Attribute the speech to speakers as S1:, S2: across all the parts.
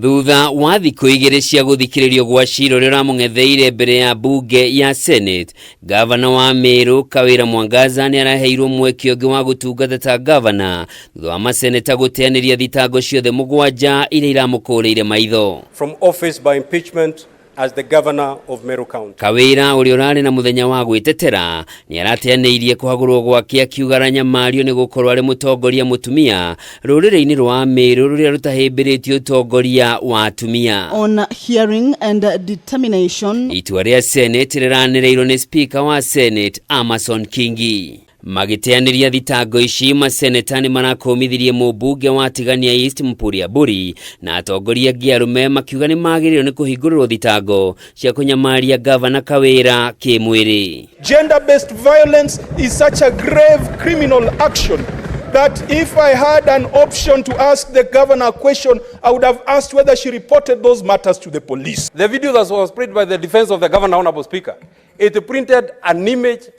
S1: Thutha wa thikũ igĩrĩ cia gũthikĩrĩrio gwa cira ũrĩa ũramũng'etheire mbere ya mbunge ya Senate, gavana wa Meru Kawira Mwangaza nĩ araheirwo mweke ũngĩ wa gũtungata ta gavana thutha wa maseneta gũteanĩria thitango ciothe mũgwanja iria iramũkũrĩire maitho.
S2: From office by impeachment as the governor of Meru County.
S1: Kawira ũrĩa ũrarĩ na mũthenya wa gwĩtetera nĩ arateanĩirie kũhagũrwo gwake akiuga aranyamario nĩ gũkorwo arĩ mũtongoria mũtumia rũrĩrĩ-inĩ rwa Meru rũrĩa rũtahĩmbĩrĩtie ũtongoria wa atumia.
S3: On hearing and determination.
S1: Itua rĩa Senate rĩranĩrĩirwo nĩ Speaker wa Senate Amason Kingi. Magĩteanĩria thitango ici, maseneta nĩ marakũmithirie mũmbunge wa Tigania East Mpuria Mburi na atongoria angĩ arũme makiuga nĩ magĩrĩirwo nĩ kũhingũrĩrwo thitango cia kũnyamaria gavana Kawira kĩmwĩrĩ.
S4: Gender-based violence is such a grave criminal action that if I had an option to ask the governor a question, I would have asked whether she reported those matters to the police.
S2: The video that was printed by the defense of the governor, Honorable Speaker, it printed an image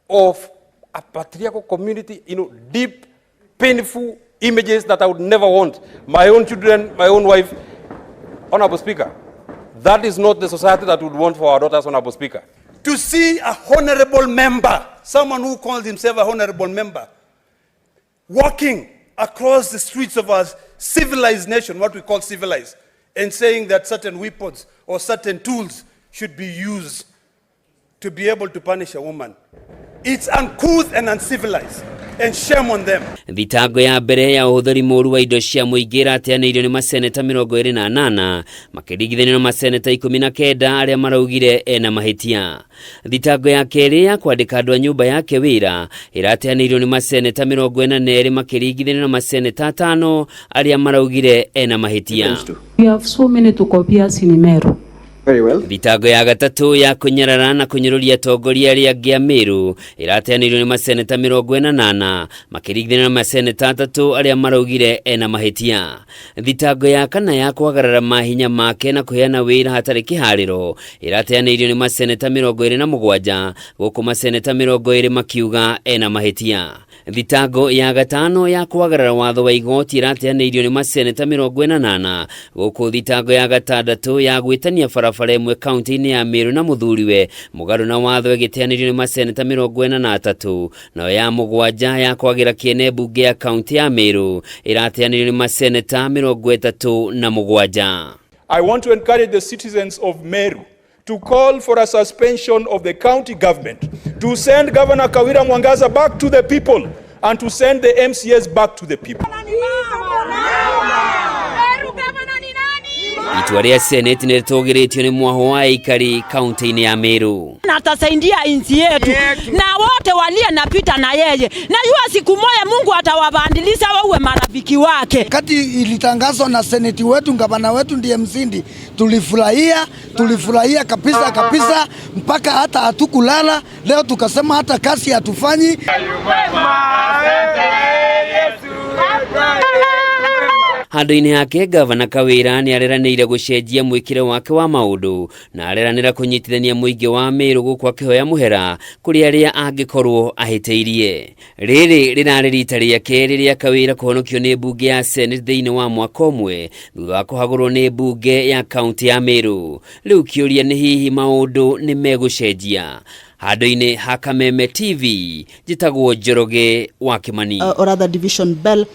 S2: of a patriarchal community, deep, painful images that I would never want. My own children, my own wife. Honorable Speaker, that is not the society that we would want for our daughters, Honorable Speaker.
S5: To see a honorable member, someone who calls himself a honorable member, walking across the streets of our civilized nation, what we call civilized, and saying that certain weapons or certain tools should be used to be able to punish a woman. It's uncouth and uncivilized, and shame on them.
S1: Thitango ya mbere ya ũhũthĩri mũru wa indo cia mũingĩ ĩrateanĩirio nĩ maseneta 28 makĩringithanio na maseneta 19 arĩa maraugire ena mahĩtia. Thitango ya kerĩ ya kwandĩka andũ a nyũmba yake wĩra ĩrateanĩirio nĩ maseneta 42 makĩringithanio na maseneta 5 arĩa maraugire ena mahĩtia.
S6: We have so many to copy us in Meru.
S7: Very well.
S1: Thitango ya gatatũ ya kũnyarara na kũnyũrũria atongoria arĩa angĩ a Meru ĩrateanĩirio nĩ maseneta 48 makĩringithanio na maseneta 3 arĩa maraugire ena mahĩtia. Thitango ya kana ya kwagarara mahinya make na kũheana wĩra hatarĩ kĩharĩro ĩrateanĩirio nĩ maseneta 27 gũkũ maseneta 20 makiuga ena mahĩtia. Thitango ya gatano ya kwagarara watho wa igoti ĩrateanĩirio nĩ maseneta 48 gũkũ thitango ya gatandatũ ya gwĩtania barabara ĩmwe kaunti-inĩ ya Meru na mũthuriwe mũgarũ na watho ĩgĩteanĩirio nĩ maseneta 43 nayo ya mũgwanja ya kwagĩra kĩene mbunge ya kaunti ya Meru ĩrateanĩirio nĩ maseneta 37.
S4: I want to encourage the citizens of Meru to call for a suspension of the county government, to send Governor Kawira Mwangaza back to the people, and to send the MCS back to the people.
S1: Itua rĩa Senate nĩ rĩtũgĩrĩtio nĩ mwaho wa aikari kaunti-inĩ ya Meru.
S8: Na atasaidia nchi yetu na wote walie na pita na yeye, najua siku moja Mungu atawabadilisha wawe marafiki wake.
S9: Kati ilitangazwa na seneti wetu, gavana wetu ndiye mshindi, tulifurahia, tulifurahia kabisa kabisa mpaka hata hatukulala. Leo tukasema hata kazi hatufanyi.
S1: Handũ-inĩ hake gavana Kawira nĩ areranĩire gũcenjia mwĩkĩre wake wa maũndũ na areranĩra kũnyitithania mũingĩ wa Meru gũkũ akĩhoya mũhera kũrĩ arĩa angĩkorwo ahĩtĩirie. Rĩrĩ rĩrarĩ rita rĩa kerĩ rĩa Kawira kũhonokio nĩ mbunge ya Senate thĩinĩ wa mwaka ũmwe thutha wa kũhagũrwo nĩ mbunge ya kaunti ya Meru. Rĩu kĩũria nĩ hihi maũndũ nĩ megũcenjia. Handũ-inĩ ha Kameme TV njĩtagwo Njoroge wa Kimani.
S3: Or rather division bell.